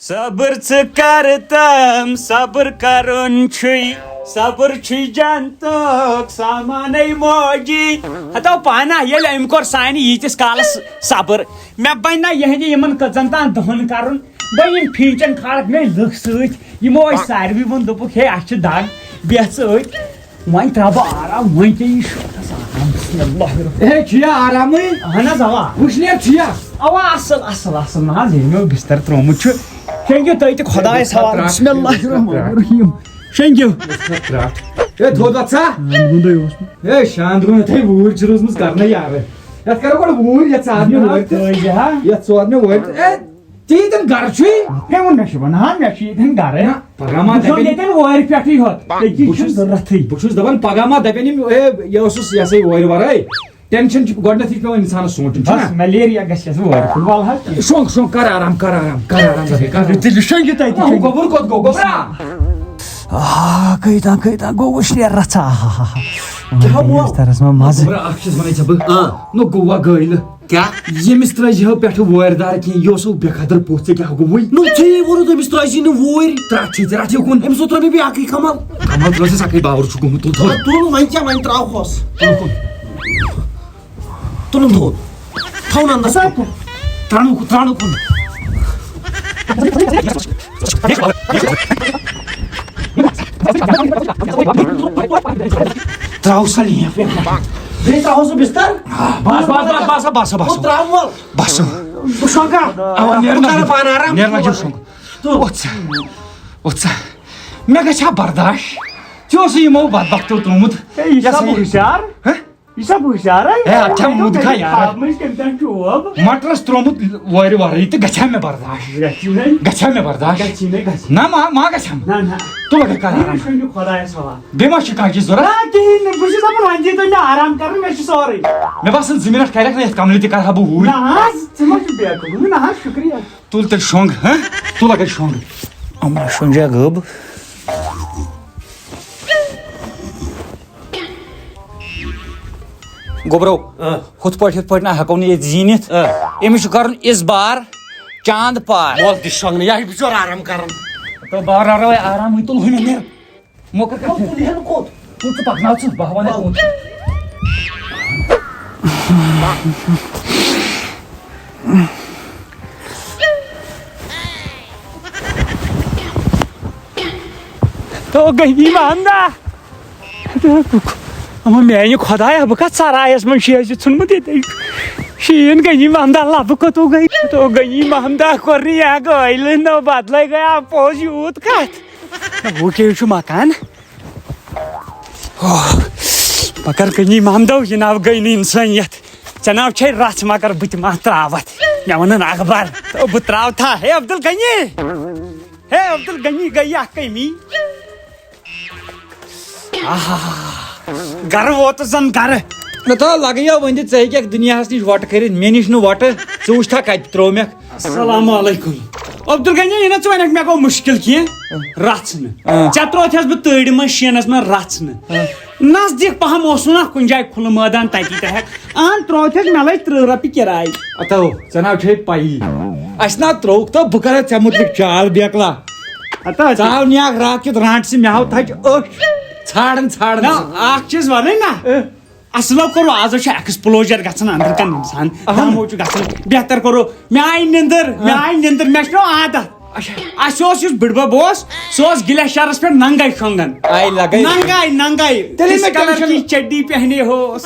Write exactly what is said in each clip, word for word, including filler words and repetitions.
صبر ژٕ کر تام، صبر کرُن چھُے، صبر چھُے جنتُک سامانَے موجی۔ ہتو پانہ ییٚلہِ أمۍ کوٚر سانہِ ییٖتِس کالس صبر، مےٚ بنہِ نہ یِہنٛدِ یِمن کٔژن تام دۄہن کرُن۔ بہٕ یِم فیٖچن کھالکھ مےٚ لُکھ سۭتۍ، یِمو أسۍ ساروی ووٚن، دوٚپُکھ، "ہے، اَسہِ چھُ دگ، بیٚہہ ژٕ أتۍ۔" وۄنۍ ترٛاو بہٕ آرام، وۄنۍ کیٛاہ یہِ شوقس آرام؟ بسم اللہ الرحمن۔ ہے، چھُ یا آرامٕے؟ اہن حظ، اوا۔ وٕشنیر چھُ یا؟ اوا، اصل، اصل، اصل۔ نہ حظ، ییٚمۍ مےٚ بستر ترٛوومُت چھُ۔ شۄنٛگِو تُہۍ تہِ خۄدایس حوالہٕ۔ بسم اللہ الرحمن الرحیم۔ شۄنٛگِو۔ ہے، تھوٚد وۄتھ سا۔ اہن، گُندے اوس نہٕ۔ ہے، شاندٕ گوٚو نہٕ تۄہہِ ووٗرۍ چھِ روٗزمٕژ کرنَے یارٕ۔ یَتھ کَرو گۄڈٕ ووٗرۍ، یَتھ ژٕ اَتھ مےٚ ووٚن وٲرۍ تہٕ۔ تُہۍ زِ ہا۔ یَتھ ژٕ اَتھ مےٚ وٲرۍ تہٕ۔ ہے، ژےٚ ییٚتٮ۪ن گرٕ چھُے؟ مےٚ ووٚن، مےٚ چھُ بنان، مےٚ چھُ ییٚتٮ۪ن گرٕ۔ نہ، پگاہ ما بہٕ چھُس دَپن۔ ییٚتٮ۪ن وٲرۍ پٮ۪ٹھٕے ہوت۔ تٔتی بہٕ چھُس چھُس، ضروٗرتھٕے۔ بہٕ چھُس دَپان، پگاہ ما دَپن یِم، "اے، یہِ اوسُس، یہِ ہسا یہِ وٲرۍ وَرٲے۔" ٹینشن چھُ گۄڈٕنٮ۪تھٕے پٮ۪وان اِنسانَس سونٛچُن، چھُ بس، نا؟ ملیریا گژھِ اَسہِ وٲرۍ۔ وَلہٕ حظ کینٛہہ۔ شۄنٛگ، شۄنٛگ، کر آرام، کر آرام، کر آرام، ژٕ کر آرام۔ تیٚلہِ شۄنٛگِو تُہۍ تہِ، نہ، ہُہ شۄنٛگِو۔ گوٚبُر کوٚت گوٚو؟ گوٚبرا! آ، کۭتیٛاہ، کۭتیٛاہ گوٚو وٕشنیر رَژھا۔ آ، ہا، ہا، ہا۔ کیٛاہ ووٚن؟ بِستَرَس منٛز مَزٕ۔ گوٚبرا، اَکھ چیٖز وَنَے ژےٚ بہٕ۔ آ۔ نہ، گوٚوا گٲلۍ۔ کیٛاہ؟ ییٚمِس ترٛٲے زِہو پٮ۪ٹھٕ وٲرۍ دار کینٛہہ، یہِ اوسُو بے قدر پوٚژھ، ژےٚ کیٛاہ گوٚوُے؟ نو، ژےٚ یے ووٚنُتھ أمِس ترٛٲے زِ نہٕ وٲرۍ۔ ترٛٹھ چھے ژےٚ، رَٹھ یہِ کُن۔ أمِس اوس ترٛٲومٕتۍ بیٚیہِ اَکٕے کَمل۔ کَمل ترٛٲو ژےٚ سَکٕے باوُر چھُ گوٚمُت، تُل تھوٚد۔ اَدٕ تُل وۄنۍ کیٛاہ، وۄنۍ ترٛاوہوس۔ تُل کُن۔ تُلُن تھوٚد۔ تھاوُن اَندَس کُن۔ ترٛاونہٕ کُن، ترٛاونہٕ کُن۔ ترٛاو سا لیف۔ بیٚیہِ ترٛاوہوس سُہ بِستَر۔ بس، بس، بس، بس، بس، بس، بس۔ ہُہ ترٛاو وَل۔ بس۔ بہٕ شۄنٛگا۔ اَوا، نیر بہٕ نہ۔ کَرٕ پانہٕ آرام۔ نیر نہ، یہِ شۄنٛگ۔ تُل۔ وۄتھ سا۔ وۄتھ سا۔ مےٚ گژھِ ہا برداش۔ ژےٚ اوسُے یِمو بدبختو ترٛوومُت۔ ہے، یہِ چھا یہِ ہسا بہٕ یہِ۔ ہُشار؟ ہہ؟ یہِ چھا بہٕ ہُشارے؟ ہے، اَتھ چھا مُد کھا یارٕ؟ آبہٕ منٛز کٔمۍ تام چھُ اوب؟ مٹرس ترٛوومُت وارِ ورٲے تہٕ گژھِ ہا مےٚ برداش۔ گژھِ وۄنۍ؟ گژھِ ہا مےٚ برداش؟ گژھِ نہٕ، گژھِ۔ نہ، ما، ما گژھِ ہا۔ نہ، نہ۔ تُل، اگر کر یہِ آرام۔ چھُنہٕ خۄدایَس حوالہٕ۔ بیٚیہِ ما چھُ کانٛہہ چیٖز ضوٚرَتھ؟ نہ، کِہیٖنۍ نہٕ۔ بہٕ چھُس دَپان، وۄنۍ دِیِو تُہۍ مےٚ آرام کَرُن، مےٚ چھُ سورُے۔ مےٚ باسان، زٕ مِنٹ کَرٮ۪کھ نہ یَتھ کَملہِ تہِ کَرٕ ہا بہٕ اوٗرۍ۔ نہ حظ، ژٕ ما چھُکھ بے عقل؟ نہ حظ، شُکریہ۔ تُل تیٚلہِ شۄنٛگ، ہہ؟ تُل اگر شۄنٛگ۔ اَما شۄنٛجا غٲب۔ گوٚبرو، آ۔ ہُتھ پٲٹھۍ، ہُتھ پٲٹھۍ نہ ہٮ۪کو نہٕ ییٚتہِ زیٖنِتھ۔ آ۔ أمِس چھُ کَرُن اِس بار چاند پار۔ وَل تہِ شۄنٛگنہٕ، یہِ ہا چھُ بِچور آرام کَران۔ تہٕ بہٕ رَٹو وۄنۍ آرامٕے، تُل ہُمہِ نیر۔ موقع کَتھ چھُ؟ تُل، تُل ہٮ۪ن کوٚت؟ تُل ژٕ پَکناو ژٕ، بہٕ ہاوَن اَتھ کوٚت۔ تو غنی محمدا۔ اما میانہِ خۄدایا، بہٕ کتھ سرایس منٛز چھُ اَسہِ ژھُنمُت ییٚتہِ شیٖن؟ غنی محمدا، لبہٕ کوٚت گٔے؟ تو غنی محمدا کوٚر نہٕ یا گٲلۍ نہ بدلے گٔے، آ پوٚز یوٗت کتھ۔ نہ، ہُہ کیٛاہ چھُ مکان؟ ہو، مگر غنی محمدو، یہِ ناو گٔے نہٕ اِنسٲنیت۔ ژےٚ ناو چھے رژھ، مگر بہٕ تہِ ما ترٛاوتھ؟ مےٚ وَنُن اکبر، تہٕ بہٕ ترٛاوتھا؟ ہے عبدالغنی، ہے عبدالغنی، گٔے اکھ کٔمی۔ آہا، گرٕ ووتُس زن گرٕ۔ نہ تہٕ لگے یا وۄنۍ دِ ژےٚ ہیٚکہِ دُنیاہس نِش وۄٹہٕ کٔرِتھ، مےٚ نِش نہٕ وۄٹہٕ۔ ژٕ وٕچھتھا کتہِ ترٛوو مےٚ۔ السلام علیکم۔ عبدالغنی، یہِ نہ ژٕ وَنکھ مےٚ گوٚو مُشکِل کینٛہہ۔ رژھ نہٕ۔ آ۔ ژےٚ ترٛووتھس بہٕ تٔڑۍ منٛز شیٖنس منٛز رژھ نہٕ۔ آ۔ نزدیٖک پہم اوسُن اکھ کُنہِ جایہِ کھُلہٕ مٲدان، تتی ترٛاوہکھ۔ اہن ترٛووتھس، مےٚ لٔج ترٕٛہ رۄپیہِ کِراے۔ اتو، ژےٚ نہ چھے پَیی۔ اَسہِ نہ ترٛووُکھ تہٕ بہٕ کَرٕ ژےٚ مُتعلِق چال بیکلا۔ ہتا، ژٕ آو نہِ اکھ راتھ کیُتھ رانٛٹہٕ سۭتۍ، مےٚ ہاو تھچہِ أچھ۔ ژھانٛڈان، ژھانٛڈان۔ نہ، اکھ چیٖز وَنٕے نہ۔ اے۔ اصلو کوٚرُو، آز چھُ ایکسپلوجر گژھان أنٛدرٕ کَنہِ اِنسان۔ اہن۔ دم چھُ گژھان۔ بہتر کوٚرُو، مےٚ آیہِ نِندٕر، مےٚ آیہِ نِندٕر، مےٚ چھُ عادت۔ اچھا۔ اَسہِ اوس یُس بٕڈبب اوس، سُہ اوس گلیشیرس پٮ۪ٹھ ننگے شۄنٛگان۔ آیہِ لگے۔ ننگے، ننگے۔ تیٚلے مےٚ اس کلر ٹینشن۔ کی چڈی پہنے ہو۔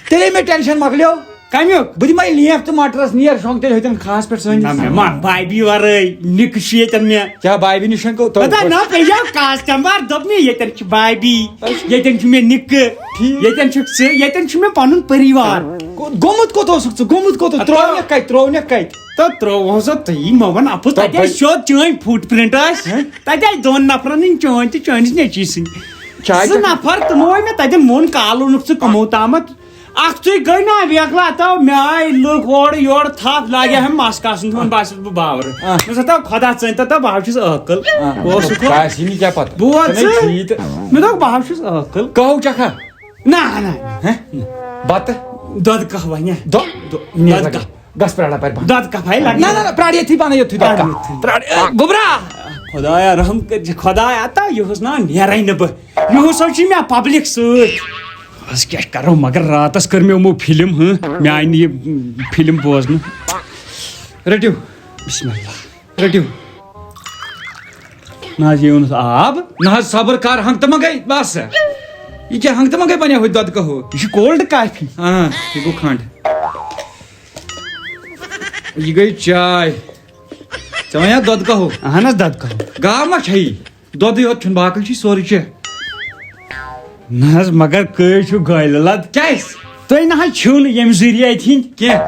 تیٚلے مےٚ ٹینشن مۄکلیو۔ کمیُک؟ بہٕ دِمے لیف تہٕ مٹرس نیر شۄنٛگ تیٚلہِ ہوٚتٮ۪ن کھاہس پٮ۪ٹھ سٲنِس۔ نہ، مےٚ ما بایبی ورٲے نِکہٕ چھُ ییٚتٮ۪ن مےٚ۔ کیٛاہ بایبی نِش شۄنٛگ کو-، تو-، پتہ نہ، پے یو کاسٹمر دوٚپ مےٚ ییٚتٮ۪ن چھِ بایبی، اچھا۔ ییٚتٮ۪ن چھُ مےٚ نِکہٕ، ٹھیٖک۔ ییٚتٮ۪ن چھُکھ ژٕ، ییٚتٮ۪ن چھُ مےٚ پنُن پریوار۔ گوٚمُت کوٚت اوسُکھ ژٕ؟ گوٚمُت کوٚت اوس؟ ترٛوونکھ کتہِ؟ ترٛوونکھ کتہِ؟ تہٕ ترٛووہو سا ژٕے، مےٚ وَن اَپُز، تَتہِ تَپٲرۍ۔ آسہِ سیوٚد چٲنۍ فُٹ پرٛنٛٹ آسہِ۔ ہہ؟ تَتہِ آسہِ دۄن نفرَن ہٕنٛدۍ، چٲنۍ تہٕ چٲنِس نیٚچوِس ہٕنٛدۍ۔ چاے زٕ تہٕ نفر، تِمو ہے مےٚ تَتٮ۪ن ووٚن، کالونُکھ ژٕ کٕمو تامَتھ۔ اَکھ ژٕے گٔے نا بیکلا، تَو مےٚ آے لُکھ اورٕ یورٕ تھَپھ، لاگے ہَم مَس کاسُن، تِمَن باسیٚس بہٕ باورٕ۔ آ۔ مےٚ دوٚپ، خۄدا ژٲنۍ تَو، تَو بہٕ ہا چھُس عٲقٕل۔ آ۔ بہٕ اوسُس آ، آسہِ نہٕ کیٛاہ پَتہٕ۔ بوز ژٕ نَے ژٕ۔ ٹھیٖک تہٕ۔ مےٚ دوٚپ، بہٕ ہا چھُس عٲقٕل۔ کَہوٕ چَکھا؟ نہ، نہ۔ ہہ؟ بَتہٕ؟ دۄدٕ کَہوٕ، نہ۔ دۄ-، دۄ-، نہ، دۄدٕ لگے۔ کَہوٕ۔ گژھ پرٛاڑا پَرِ بَنٛد۔ دۄد کَپ ہے لَگہِ۔ نہ، نہ، نہ، پرٛاڑ ییٚتھی بَنٛد، یوٚتھُے دۄد نہ، کَپ۔ نہ۔ پرٛاڑ، اے، گوٚبرا! خۄدایا رحم کٔرۍ زِ، خۄدایا، تا یِہُس نا نیرَے نہٕ بہٕ۔ یِہُس حظ چھُ مےٚ پبلِک سۭتۍ۔ آز کیٛاہ کَرو، مگر راتَس کٔر مےٚ یِمو فِلم، ہٕنٛہ، مےٚ آیہِ نہٕ یہِ فِلم بوزنہٕ۔ رٔٹِو، بسم اللہ، رٔٹِو۔ نہ حظ، یہِ اوٚنُس آب۔ نہ حظ، صبر کر، ہنٛگ تہٕ منٛگے، بس۔ یہِ کیٛاہ ہنٛگ تہٕ منٛگے بنیو ہوٚتہِ دۄدٕ قہوٕ؟ یہِ چھُ cold coffee۔ آ، یہِ گوٚو کھنٛڈ۔ یہِ گٔے چاے۔ ژےٚ وَنیا دۄدٕ قہوٕ؟ اہن حظ، دۄدٕ قہوٕ۔ گاو ما چھےٚ یہِ؟ دۄدٕے یوت چھُنہٕ، باقٕے چھُے سورُے کینٛہہ۔ نہ حظ، مگر کٔہۍ چھُو گٲلۍ لد؟ کیٛازِ؟ تُہۍ نہ حظ چھِو نہٕ ییٚمہِ ذٔریعہٕ اَتہِ ہِنٛدۍ۔ کینٛہہ۔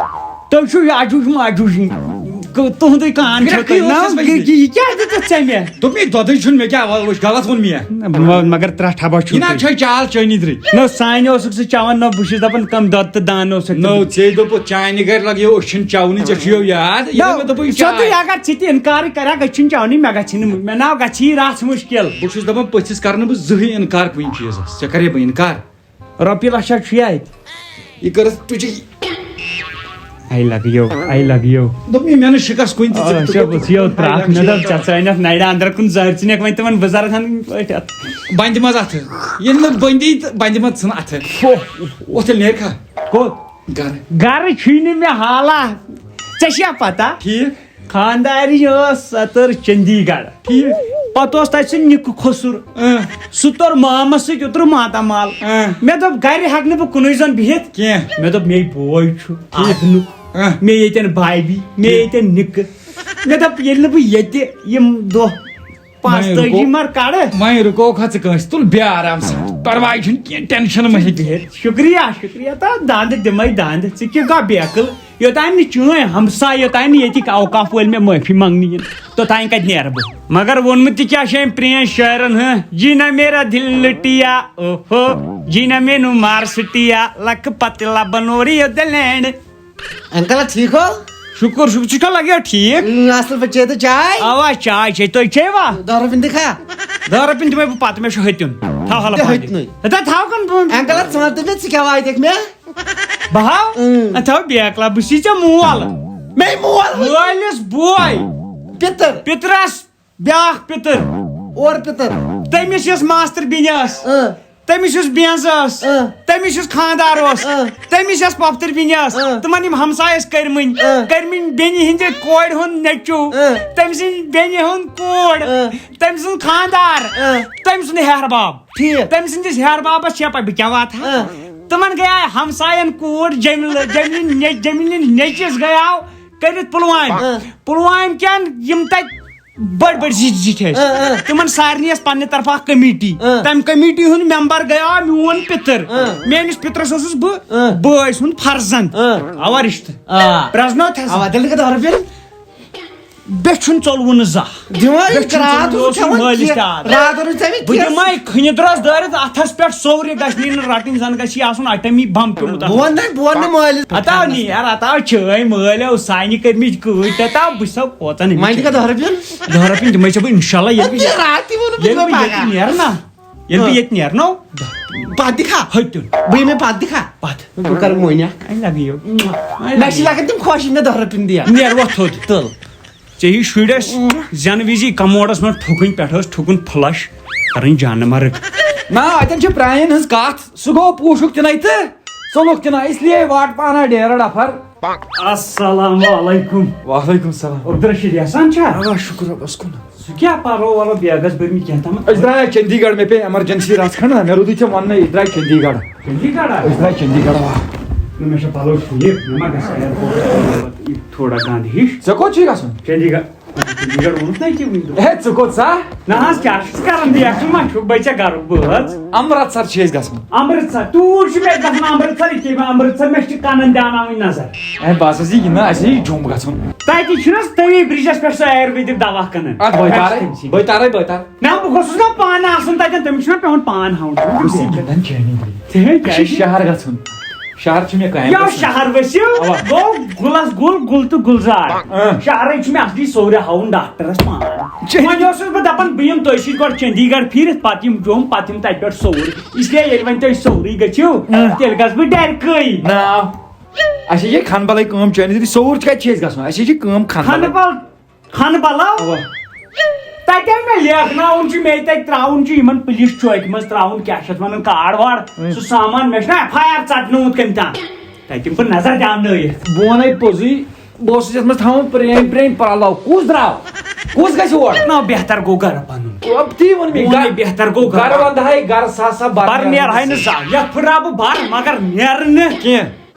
تُہۍ چھِو یہِ عجوٗج ماجوٗج ہِنٛدۍ۔ ک-، تُہُنٛدُے کان چھُو گرٛٮ۪کھٕے تُہۍ۔ اوس نہ، اَسہِ وۄنۍ۔ یہِ، یہِ کیٛاہ دیُتُتھ ژےٚ مےٚ؟ دوٚپمَے دۄدٕے چھُنہٕ، مےٚ کیٛاہ وَ-، وٕچھ، غلط ووٚن مےٚ۔ نہ، م-، مگر ترٛٹھ ہبا چھُو یہِ نہ تُہۍ۔ چھےٚ چال چٲنی درٕے۔ نہ، سانہِ اوسُکھ ژٕ چٮ۪وان، نہ بہٕ چھُس دَپان کَم دۄد تہٕ دان اوسُکھ نہ، ژےٚ۔ ژےٚ دوٚپُتھ چانہِ گَرِ لَگیو، أسۍ چھِنہٕ چٮ۪وانٕے، ژےٚ چھُیو یاد۔ ییٚلہِ نہ، مےٚ دوٚپُے سیوٚدُے چاے۔ اگر ژٕ تہِ اِنکارٕے کَرکھ، أسۍ چھِنہٕ چٮ۪وانٕے، مےٚ گژھِ نہٕ، مےٚ ناو گژھی رَژھ مُشکِل۔ بہٕ چھُس دَپان پٔژھِس کَرٕ نہٕ بہٕ زٕہٕے اِنکار کُنہِ چیٖزَس، ژےٚ کَرے بہٕ اِنکار؟ رۄپیہِ لَچھا چھُ یہِ اَتہِ۔ یہِ کٔرٕس تُجی۔ I love you, I love you۔ دوٚپمَے مےٚ نہٕ شِکَس کُنہِ تہِ، آ، ژٕ، ژےٚ ژٕ، بہٕ یَو ترٛٹھ، مےٚ دوٚپ ژےٚ ژَنٮ۪تھ نَرِ اَندَر کُن زَرِ، ژٕ نِکھ وۄنۍ تِمَن بٕزَرگَن پٲٹھۍ اَتھ۔ بَنٛدِ منٛز اَتھٕ۔ ییٚلہِ نہٕ بٔنٛدی تہٕ بَنٛدِ منٛز ژھٕن اَتھٕ۔ اوٚہ۔ اوٚتھ تیٚلہِ نیرِ کھا؟ کوٚت؟ گَرٕ۔ گَرٕ چھُے نہٕ مےٚ حالہ۔ ژےٚ چھےٚ پَتہ؟ ٹھیٖک۔ خانٛدارِنۍ ٲس، سۄ تٔر چندی گڑھ۔ ٹھیٖک۔ پتہٕ اوس تتہِ سُہ نِکہٕ کھوٚسُر۔ اۭں۔ سُہ توٚر مامس سۭتۍ، اوترٕ ماتامال۔ اۭں۔ مےٚ دوٚپ، گرِ ہٮ۪کہٕ نہٕ بہٕ کُنُے زوٚن بِہِتھ۔ کینٛہہ۔ مےٚ دوٚپ، مے بوے چھُ، ٹھیٖک۔ آدنُک۔ اۭں۔ مے ییٚتٮ۪ن بھابھی، مے ٹھیٖک۔ ییٚتٮ۪ن نِکہٕ۔ مےٚ دوٚپ، ییٚلہِ نہٕ بہٕ ییٚتہِ یِم دۄہ پانٛژتٲجی وۄنۍ رُکو، مر کڑٕ۔ وۄنۍ رُکوکھ ژٕ کٲنٛسہِ، تُل بیٚہہ آرام سان، پرواے چھُنہٕ کینٛہہ، ٹینشن مہ ہیٚیہِ۔ بِہِتھ۔ شُکریہ، شُکریہ۔ تہٕ دنٛدٕ دِمے دنٛدٕ، ژٕ کیٛاہ گوٚو بیقل؟ یوٚتام نہٕ چٲنۍ ہمساے، یوٚتام نہٕ ییٚتِکۍ اوقاف وٲلۍ مےٚ معٲفی منٛگنہٕ یِن، توٚتام کتہِ نیرٕ بہٕ؟ مگر ووٚنمُت تہِ کیٛاہ چھِ أمۍ پرٛٲنۍ شٲعرن، ہہ؟ جینا میرا دل لٹیا، اوہو، جینا مینو مار سٹیا، لکھ پتلا بنوری دلینڈ۔ انکل، ٹھیٖک ہو؟ شُکُر، شُکُر، ژٕ چھُکھا لگیو ٹھیٖک؟ اۭں، اصل پٲٹھۍ، چے تہٕ چاے؟ اوا، چاے چے، تُہۍ چیوا؟ دہ رۄپیہِ دِکھا؟ دہ رۄپیہِ دِمے بہٕ پتہٕ، مےٚ چھُ ہیٚتیُن۔ تھاو حلس دِ منٛز۔ ہیٚتنُے۔ ہے، تھاو کَن بۄن۔ انکل، ژٕ وَن تہٕ مےٚ، ژٕ کیٛاہ واتٮ۪کھ مےٚ؟ بہٕ ہاو؟ اۭں۔ ہے، تھاو بیکلا، بہٕ چھُسے ژےٚ مول۔ مے مول؟ مٲلِس بوے۔ پِتٕر۔ پِترس بیٛاکھ پِتٕر۔ اور پِتٕر۔ تٔمِس یۄس ماستٕر بیٚنہِ ٲس۔ اۭں۔ تٔمِس یُس بینٛز ٲس، اۭں۔ تٔمِس یُس خانٛدار اوس، اۭں۔ تٔمِس یۄس پۄپھتٕر بیٚنہِ ٲس، اۭں۔ تِمن یِم ہمسایہِ ٲسۍ کٔرۍ مٕتۍ، اۭں۔ کٔرۍ مٕتۍ بیٚنہِ ہِنٛدِ کورِ ہُنٛد نیٚچوٗ، اۭں۔ تٔمۍ سٕنٛدِ بیٚنہِ ہُنٛد کوٗر، اۭں۔ تٔمۍ سُنٛد خانٛدار، اۭں۔ تٔمۍ سُنٛد ہیہر باب۔ ٹھیٖک۔ تٔمۍ سٕنٛدِس ہیہر بابس چھےٚ پَے بہٕ کیٛاہ واتہٕ ہا؟ اۭں۔ تِمن گٔیاے ہمساین کوٗر جمیلہٕ، جمیلٕنۍ نیٚچ-، جمیلٕنۍ نیٚچوِس گٔیاو کٔرِتھ پُلوامہِ۔ اۭں۔ پُلوامہِ کٮ۪ن یِم تَتہِ بٔڑۍ بٔڑۍ زِٹھۍ زِٹھۍ ٲسۍ۔ اۭں، اۭں۔ تِمن سارنٕے ٲس پننہِ طرفہٕ اکھ کمیٹی۔ اۭں۔ تمہِ کمیٹی ہُنٛد ممبر گٔیاو میون پِتٕر۔ اۭں۔ میٲنِس پِترس اوسُس بہٕ اۭں۔ بٲے سُنٛد فرزند۔ اۭں۔ اوا رشتہٕ۔ آ۔ پرزنٲوتھس۔ اوا، تیٚلہِ کتھ ہرفِل؟ بیٚیہِ چھُنہٕ ژوٚلوُن نہٕ زانٛہہ۔ دِوان بیٚیہِ چھُنہٕ راتھ ژوٚلوُن، اوس یہِ کھٮ۪وان مٲلِس کینٛہہ۔ تہِ عادت۔ راتھ اوس نہٕ ژےٚ مےٚ بہٕ کینٛہہ۔ دِمے کھٔنِتھ رٲژ دٲرِتھ اتھس پٮ۪ٹھ سورُے، گژھِ نہٕ یہِ نہٕ رٹٕنۍ، زن گژھِ یہِ آسُن اٹمی بم پیوٚمُت اتھ۔ بہٕ وَنہٕ نہٕ، بہٕ وَنہٕ نہٕ مٲلِس۔ ہتا نیر، ہتا چھٲنۍ مٲلۍ او سانہِ کٔرمٕتۍ کۭتۍ تتا بہٕ چھسو کوتن وۄنۍ تہِ کتھ دہ رۄپیہِ؟ دہ رۄپیہِ دِمے ژےٚ بہٕ انشاءاللہ ییٚلہِ بہٕ ییٚتہِ، راتھ تہِ ووٚنُم ییٚلہِ بہٕ بہٕ ییٚتہِ پگاہ۔ نیرٕ نا، ییٚلہِ بہٕ ہاں۔ ییٚتہِ نیرٕ نا۔ پتہٕ دِکھا؟ ہتیُن۔ بہٕ یِمے پتہٕ دِکھا؟ پتہٕ۔ بہٕ کرٕ مۄنہِ اکھ۔ I love you۔ مےٚ چھِ لگان تِم خۄش یِم مےٚ دہ رۄپیہِ دِیا۔ نیرٕ وۄتھ تھوٚد۔ تُل۔ ژےٚ ہی شُرۍ ٲسۍ زٮ۪نہٕ وِزی کموڈس منٛز ٹھُکٕنۍ، پٮ۪ٹھٕ ٲس ٹھُکُن فلش کرٕنۍ جانہٕ مرگ۔ نا، اتٮ۪ن چھِ پرٛانٮ۪ن ہٕنٛز کتھ۔ سُہ گوٚو پوٗشُک تہِ نَے تہٕ ژوٚلُکھ تہِ نَے، اس لیے واٹ پانا ڈیرٕ ڈفر۔ السلام علیکم۔ وعلیکم السلام۔ عبدالرشید احسان چھا؟ آ، شُکر رۄبس کُن۔ سُہ کیٛاہ پلو ولو بیگس بٔرمٕتۍ کینٛہہ تامَتھ؟ أسۍ درٛاے چندی گڑھ، مےٚ پیٚیہِ ایمرجنسی رژھ کھنٛڈ نا، مےٚ روٗدُے ژےٚ وننَے، أسۍ درٛاے چندی گڑھ۔ چندی گڑھ ہا؟ أسۍ درٛاے چندی گڑھ، آ۔ نہ، مےٚ چھِ پلو ٹھیٖک، مےٚ ما گژھِ airport تھوڑا گنٛد ہِش۔ ژےٚ کوٚت چھُے گژھُن؟ چندی گڑھ۔ چندی گڑھ ووٚنُتھ نا ییٚکیٛاہ وٕنۍ دۄہ۔ ہے، ژٕ کوٚت سا؟ نہ حظ، کیٛاہ چھُکھ ژٕ کران؟ یَتھ چھُ ما چھُکھ بٔے ژےٚ گرُک بٲژ؟ امرتسر چھِ أسۍ گژھُن۔ امرتسر؟ توٗرۍ چھُ مےٚ گژھُن امرتسر، ییٚکیٛاہ مےٚ امرتسر، مےٚ چھِ کَنَن دیٛاناوٕنۍ نظر۔ ہے، بس حظ، یہِ گِنٛدان، اَسہِ چھِ جوٚم گژھُن۔ تَتہِ چھُنہٕ حظ تٔمی برٛجَس پٮ۪ٹھ سُہ آیُرویدِک دوا کٕنان؟ اَدٕ بہٕ تَرَے، بہٕ تَرَے، بہٕ تَرَے۔ نہ، بہٕ گوٚژھُس نا پانہٕ آسُن تَتٮ۪ن، تٔمِس چھُنہ پٮ۪وان پان ہاوُن۔ بہٕ چھُس گِنٛدان چینی گٔلی۔ ژےٚ ہے اَسہِ چھُ کیٛازِ؟ شہر گژھُن۔ شہر چھُ مےٚ کامہِ یا گژھُن۔ شہر ؤسِو، اَوا۔ گوٚو گُلَس گُل، گُل تہٕ گُلزار۔ اۭں۔ شہرٕے چھُ مےٚ اَصلی سورُے ہاوُن ڈاکٹرَس پان۔ چے۔ وۄنۍ اوسُس بہٕ دَپان، بہٕ یِمہٕ تۄہہِ سۭتۍ گۄڈٕ چندی گڑھ پھیٖرِتھ، پَتہٕ یِم جوٚم، پَتہٕ یِم تَتہِ پٮ۪ٹھ سورُے۔ اس لیے ییٚلہِ وۄنۍ تُہۍ سورُے گٔژھِو، اۭں۔ تیٚلہِ گژھٕ بہٕ ڈٮ۪رکٕے۔ ناو؟ اَسہِ چھِ یہِ کھنہٕ بَلَے کٲم چٲنِس، یہِ سوٚوُر چھِ کَتہِ چھِ أسۍ گژھُن؟ اَسہِ چھِ یہِ کٲم کھنہٕ بَلَے۔ کھنہٕ بَل، کھنہٕ بَلَو۔ اَوا۔ تَتہِ مےٚ لیکھناوُن چھُ، مےٚ تَتہِ ترٛاوُن چھُ یِمَن پُلیٖس چوکہِ منٛز ترٛاوُن، کیٛاہ چھِ اَتھ وَنان، کارڈ وارڈ، اۭں۔ سُہ سامان، مےٚ چھُنہ ایف آی آر ژَٹنومُت کٔمۍ تام۔ تَتہِ دِمہٕ بہٕ نظر دیٛاونٲیِتھ۔ بہٕ وَنَے پوٚزُے، بہٕ اوسُس یَتھ منٛز تھاوان پرٛٲنۍ پرٛٲنۍ پَلَو۔ کُس درٛاو؟ کُس گژھِ اور؟ نہ، بہتر گوٚو گرٕ پَنُن۔ تی ووٚن مےٚ، بہٕ وَنے گرٕ، بہتر گوٚو گرٕ۔ گرٕ وَندٕ ہاے، گرٕ سا سا بَر بَر نیرٕ نیرٕ ہاے نہٕ نہٕ۔ زانٛہہ۔ یَتھ پھٕٹراو بہٕ بَر، مگر نیرٕ نہٕ۔ کینٛہہ۔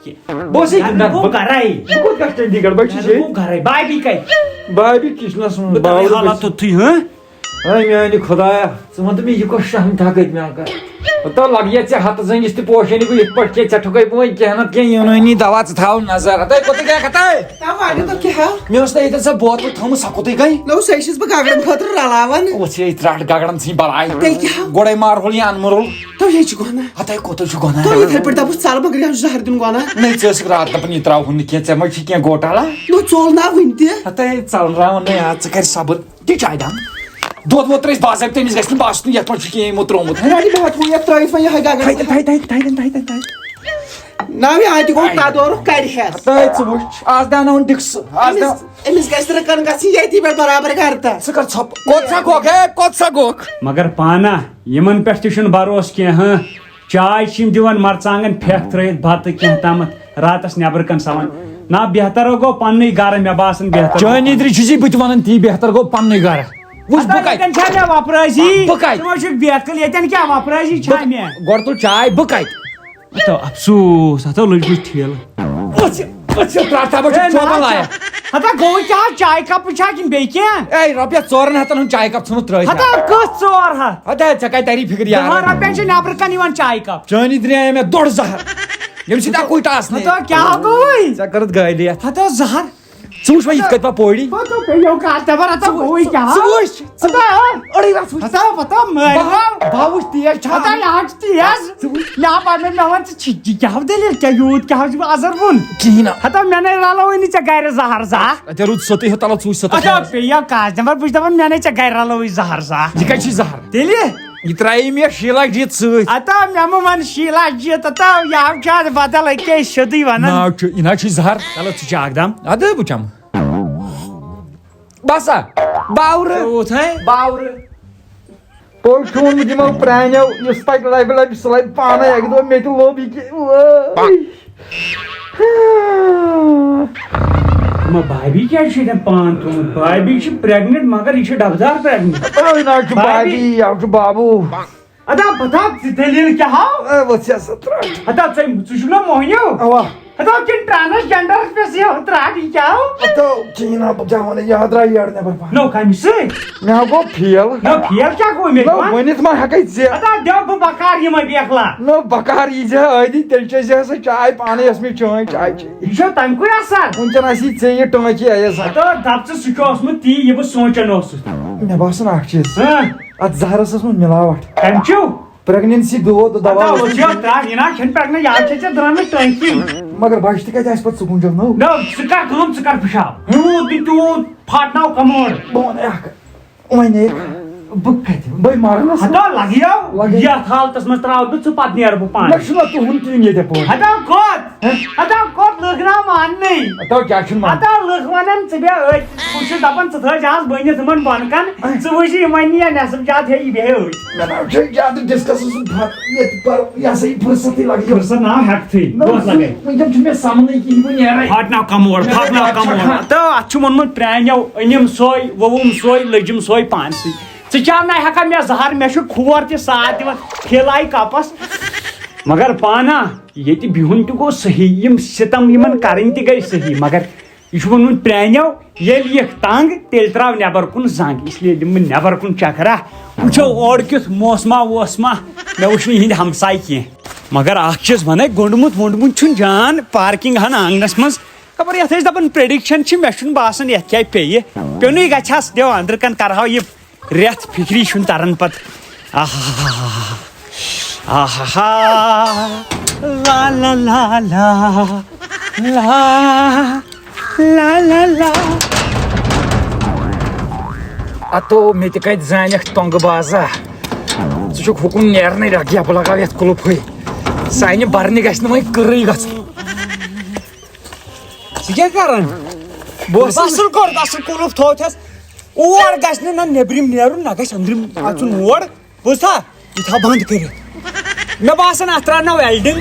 بہٕ اوسُس ییٚتہِ گرٕ گِنٛدان۔ گوٚو گرَے۔ بہٕ کوٚت گژھٕ چنڈی گڑھ؟ بہٕ چھُس گرٕ ییٚتہِ۔ گوٚو گرَے۔ بابی کَتہِ؟ بابی کِچنَس منٛز۔ بہٕ ترٛاوٕ باورٕ حالات کِچنَس۔ توٚتھُے، ہہ؟ اے میٛانہِ خۄدایا، ژٕ وَن تہٕ مےٚ، یہِ کۄس شہم تھکھ أتۍ مےٚ اَنکَر؟ ہتو لَگہِ ژےٚ ہَتہٕ زٔنٛگِس تہِ پوشٲنی، بہٕ یِتھ پٲٹھۍ کیٛاہ ژےٚ ٹھُکَے بہٕ وۄنۍ کینٛہہ نَتہٕ کینٛہہ یوٗنٲنی دَوا، ژٕ تھاو نظر۔ ہتَے کوٚتُے گٔے ہتَے؟ تَو وَنہِ تہٕ کیٛاہ؟ مےٚ ٲس نہ ییٚتٮ۪ن سۄ بوتل تھٲومٕژ، سۄ کوٚتُے گٔے؟ نو، سۄے چھَس بہٕ گگرَن خٲطرٕ رلاوان۔ اوس یے ترٛٹھ گگرَن ژھٕنۍ بَلاے۔ تیٚلہِ کیٛاہ؟ گۄڈَے مارہول یہِ اَنمُرُل۔ تۄہہِ ہے چھِ گۄناہ۔ ہتَے کوٚتُے چھُ گۄناہ؟ تۄہہِ یِتھَے پٲٹھۍ دَپُس، ژَل بہٕ گٔیَس زَہر دیُن گۄناہ۔ نَے، ژٕ ٲسٕکھ راتھ دَپان یہِ ترٛاوہون نہٕ کینٛہہ، ژےٚ ما چھِ کینٛہہ گوٹالا؟ نہ، ژوٚل نہ وٕنہِ تہِ۔ ہتَے ژَلراوان نَے، آ، ژٕ کَر صبر۔ دِ چاے دام۔ دۄد وۄد ترٲیِتھ باضٲبطہٕ، تٔمِس گژھِ نہٕ باسُن یَتھ منٛز چھُ کینٛہہ یِمو ترٛوومُت۔ ہے، اَدٕ بہٕ ہٮ۪تھ وۄنۍ یَتھ ترٲیِتھ وۄنۍ یِہوٚے گگرَن۔ تھَے، تھَے، تھَے، تھَے، تھَے، تھَے، تھَے۔ نہ، یہِ اَتہِ گوٚو تَدورُک کَرِ ہٮ۪س۔ تھَے، ژٕ وٕچھ، آز دیٛاناوُن ڈِکسہٕ، آز أمِس، دیٛا-، أمِس گژھِ نہٕ رٕکَن گژھٕنۍ ییٚتی پٮ۪ٹھ برابر گرٕ تام۔ ژٕ کَر ژھۄپہٕ؟ کوٚت سا گوٚکھ؟ ہے، کوٚت سا گوٚکھ؟ مگر پانہ یِمَن پٮ۪ٹھ تہِ چھُنہٕ بروسہٕ کینٛہہ، ہہ؟ چاے چھِ یِم دِوان مَرژٕوانٛگَن پھٮ۪کھ ترٲیِتھ، بَتہٕ کینٛہہ تامَتھ راتَس نٮ۪برٕ کَن سَوان۔ نہ، بہتر گوٚو پَننُے گَرٕ، مےٚ باسان بہتر۔ چٲنۍ نِدرِ چھُ زی بہٕ تہِ وَنان تی بہتر گوٚو پَننُے گَرٕ۔ وٕچھ ہَتہ بہٕ کَتہِ؟ ییٚتٮ۪ن چھا مےٚ وۄپرٲسی؟ بہٕ کَتہِ؟ ژٕ ما چھُکھ بیکٕل، ییٚتٮ۪ن کیٛاہ وۄپرٲسی چھا بہٕ مےٚ؟ گۄڈٕ تُل چاے، بہٕ کَتہِ؟ ہَتو افسوس، ہَتو لٔج مےٚ ٹھیلہٕ۔ أسۍ، أسۍ چھِ پرٛٮ۪تھ دۄہ ہے، چھِ نہ، چوبَل نہ، لایان۔ ہَتہ گوٚو کیٛاہ؟ چایہِ کَپہٕ چھا کِنہٕ بیٚیہِ کینٛہہ؟ اے، رۄپیَس ژورَن ہَتَن ہُنٛد چایہِ کَپ ژھٕنُتھ ترٛٲیِتھ۔ ہَتہ کٔژ ژور ہَتھ؟ ہَتہ ژےٚ کَتہِ تَری فِکرِ یار؟ دَہَن رۄپیَن چھِ نٮ۪برٕ کَنہِ یِوان چایہِ کَپ۔ چٲنی درٛاے مےٚ دۄڑ زَہر۔ ییٚمہِ سۭتۍ اَکُے ٹاس نیرِ۔ ہَتہ کیٛاہ گوٚوُے؟ ژےٚ کٔرٕتھ گٲلی اَتھ۔ ہَتہ زَہر۔ ژٕ وٕچھ وۄنۍ یِتھ کٔنۍ پَتہٕ پوڑی۔ ہَتہ پیٚیو کَتھ دَبَر، ہَتہ گوٚوُے کیٛاہ؟ ژٕ وٕچھ، ژٕ ہَتہ۔ أڑٕے رَژھ وٕچھ۔ ہَتہ، ہَتہ مٲرۍ بہٕ، بہٕ وٕچھ تیز چھا۔ ہَتہ یہِ حظ چھِ تیز۔ ژٕ وٕچھ۔ مےٚ ہا پَتہٕ مےٚ وَن ژٕ چھِ یہِ کیٛاہ دٔلیٖل، کیٛاہ یوٗت کیٛاہ حظ چھُ اَزَر ووٚن؟ کِہیٖنۍ نہٕ۔ ہَتہ مےٚ نَے رَلٲوٕے نہٕ ژےٚ گَرِ زَہر زانٛہہ۔ اَتہِ روٗد سیوٚدُے ہیوٚت تَلہٕ ژٕ وٕچھ سیوٚدُے اَچھا، ہیوٚت۔ پیٚیہِ یا کَتھ دَبَر، بہٕ چھُس دَپان مےٚ نَے ژےٚ گَرِ رَلٲوٕے زَہر زانٛہہ۔ یہِ کَتہِ چھُے زَہر؟ تیٚلہِ؟ یہِ ترٛایے مےٚ شیٖلا جیٖت سۭتۍ۔ ہتا مےٚ مہٕ وَن شیٖلا جیٖت، ہتا یہِ ہا چھُ اَتھ بدل أکے سیوٚدُے وَنان۔ ناو چھُ، یہِ نہ چھُے زَہر۔ چلو ژٕ چاکھ دام۔ اَدٕ بہٕ چَمہٕ۔ بَسا، باورٕ۔ اوتھے؟ باورٕ۔ پوٚز چھُ ووٚنمُت یِمو پرٛانیو، یُس تَتہِ لَبہِ لَبہِ سُہ لَبہِ پانَے اَکہِ دۄہ، مےٚ تہِ لوٚب یہِ کہِ، وٲے۔ ما بابی کیٛازِ چھُ ییٚتٮ۪ن پان تھوٚومُت؟ بابی چھِ pregnant، مگر یہِ چھِ ڈبہٕ دار pregnant۔ أے نہ چھُ بابی۔ بابی، یہِ چھُ بابوٗ۔ ادا بتا، ژٕ دٔلیٖل کیٛاہ ہاو؟ اے، وۄتھ ژےٚ سا ترٛٹھ۔ ہتا ژٕ، ژٕ چھُکھ نا موہنیو؟ اوا۔ ہتا کِنہٕ transgenderس پٮ۪ٹھ یہِ ترٛٹھ، یہِ کیٛاہ ہاو؟ ہتا کِہیٖنۍ نہ، بہٕ کیٛاہ وَنہٕ، یہِ ہا درٛاو یٔڈ نٮ۪بر پَہَن۔ نو، کَمہِ سۭتۍ؟ مےٚ ہا گوٚو fail۔ نو، fail کیٛاہ گوٚو مےٚ؟ نو، وَن۔ ؤنِتھ ما ہٮ۪کَے ژےٚ؟ ہتا دِ بہٕ بکار یِمَے بیکھلا۔ نو، بکار یی زِ ٲدی، تیٚلہِ چیٚزِ ہا سۄ چاے پانَے، یۄس مےٚ چٲنۍ چاے چے۔ یہِ چھو تَمہِ کُے آسان؟ وٕنکٮ۪ن آسی ژےٚ یہِ ٹٲنٛکی آیَس ہا۔ ہتا دَپ ژٕ، سُہ چھُ اوسمُت تی، یہِ بہٕ سونٛچان اوسُس۔ مےٚ باسان اَکھ چیٖز۔ ہاں۔ اتھ زہرس ٲس مُت مِلاوٹھ۔ کمہِ چھُو؟ Pregnancy دود دوا ہتا اوس وٕچھِو، نہٕ۔ ترٛٹھ یہِ نا چھَنہٕ pregnant، یہِ ہا چھےٚ ژےٚ درٛامٕژ ٹٲنٛکی۔ مگر بچہِ تہِ کتہِ آسہِ پتہٕ ژٕ کُن جل نو؟ نہ، ژٕ کر کٲم، ژٕ کر پِشاب۔ یوٗت نہٕ تیوٗت پھاٹناو کموڈ۔ بہٕ وَنہٕ اکھ، وۄنۍ نے بہٕ کتہِ؟ بہٕ مارٕ نہ ژٕ۔ ہتا لگیو، لگے۔ یتھ حالتس منٛز ترٛاو بہٕ ژٕ، پتہٕ نیرٕ بہٕ پانہٕ۔ مےٚ چھُنہ تُہُنٛد تہِ یُن ییٚتہِ پورٕ۔ ہتا کوٚت؟ ہہ؟ ہتا کوٚت لٔگۍ نا ماننٕے؟ ہتا کیٛاہ چھُنہٕ مانُن؟ ہتا لٔکھ ونان ژٕ بیٚہہ أتۍ۔ بہٕ چھُس دَپان، ژٕ تھٲوزِ آز بٔنِتھ یِمَن بۄنہٕ کَن، ژٕ وٕچھ یہِ وۄنۍ یہِ نٮ۪صٕف زیادٕ ہے یہِ بیٚہہِ أتھۍ۔ مےٚ نہ چھُ زیادٕ discuss سُنٛد فر-، ییٚتہِ پَر-، یہِ ہسا یہِ فرصتٕے لَگہِ۔ فرصت نا ہٮ۪کتھٕے، نہ، دۄہ لَگے۔ وٕنکٮ۪ن چھُ مےٚ سَمنٕے کِہیٖنۍ، بہٕ نیرَے۔ پھاٹناو کموڈ، مےٚ پھاٹناو چھُ کموڈ۔ تہٕ اَتھ چھُ ووٚنمُت پرٛانیو، أنِم سۄے، ووٚوُم سۄے، لٔجِم سۄے پانسٕے۔ ژٕ چاو نہ ہٮ۪کان مےٚ زہر، مےٚ چھُ کھور تہِ ساتھ دِوان، پھِل آیہِ کَپَس۔ مگر پانہ ییٚتہِ بِہُن تہِ گوٚو صحیح، یِم سِتَم یِمَن کَرٕنۍ تہِ گٔے صحیح، مگر یہِ چھُ ووٚنمُت پرٛانیو، ییٚلہِ یِکھ تنٛگ، تیٚلہِ ترٛاو نٮ۪بر کُن زنٛگ، اس لیے دِمہٕ بہٕ نٮ۪بر کُن چکرا۔ وٕچھو اورٕ کیُتھ موسما ووسما، مےٚ وٕچھ نہٕ یِہِنٛدۍ ہمساے کینٛہہ۔ مگر اکھ چیٖز وَنے، گوٚنٛڈمُت ووٚنٛڈمُت چھُنہٕ جان، پارکنگ ہن آنٛگنس منٛز۔ خبر یتھ ٲسۍ دپان prediction چھِ، مےٚ چھُنہٕ باسان یتھ کیٛاہ پیٚیہِ۔ پیوٚنُے گژھِ ہس، دِو أنٛدرٕ کن کرہاو یہِ۔ رٮ۪تھ فِکری چھُنہٕ تران پتہٕ۔ آہا، آہا، لا لا لا لا، لا لا لا لا۔ اتو مےٚ تہِ کتہِ زانکھ ٹۄنٛگہٕ بازا۔ ژٕ چھُکھ ہُکُن نیرنٕے، رکھ یا بہٕ لگاو یتھ کُلُفٕے۔ سانہِ برنہِ گژھِ نہٕ وۄنۍ کٕرٕے گژھُن۔ ژٕ کیٛاہ کران؟ بہٕ اوسُس اصل کوٚر، اصل کوٚرُکھ، تھوو تھس۔ اور گژھِ نہٕ نہ نیبرِم نیرُن، نہ گژھِ أنٛدرِم اژُن اور۔ بوٗزتھا؟ یہِ تھاو بند کٔرِتھ۔ مےٚ باسان اتھ ترٛاوناو ویلڈنگ۔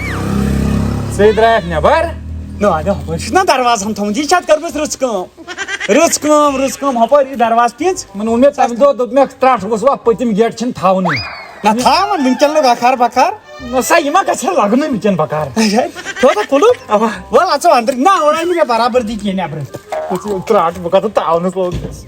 ژٕے درٛایکھ نٮ۪بر۔ نہ، نہ، ہُپٲرۍ چھُ نہ دروازٕ ہن تھومُت، یہِ چھِ اتھ کٔرمٕژ رٕژ کٲم۔ رٕژ کٲم، رٕژ کٲم، ہُپٲرۍ یہِ دروازٕ پینٛژ۔ وۄنۍ ووٚن مےٚ تمہِ دۄہ، دوٚپ مےٚ، ترٛٹھ گوٚژھ وۄنۍ پٔتِم گیٹ چھِنہٕ تھاوُن۔ نہ تھاوان، وٕنکٮ۪ن لوٚگ اکار بکار۔ نہ سا، یہِ ما گژھِ ہا لگنُے وٕنکٮ۪ن بکار۔ اچھا، تھوڑا کُلُف۔ اوا۔ وَل، اَژو اندر۔ نہ، وۄنۍ آیہِ نہٕ مےٚ برابردی کینٛہہ نٮ۪برٕ۔ ترٛٹھ، بہٕ کتھ تاونس لوگُس۔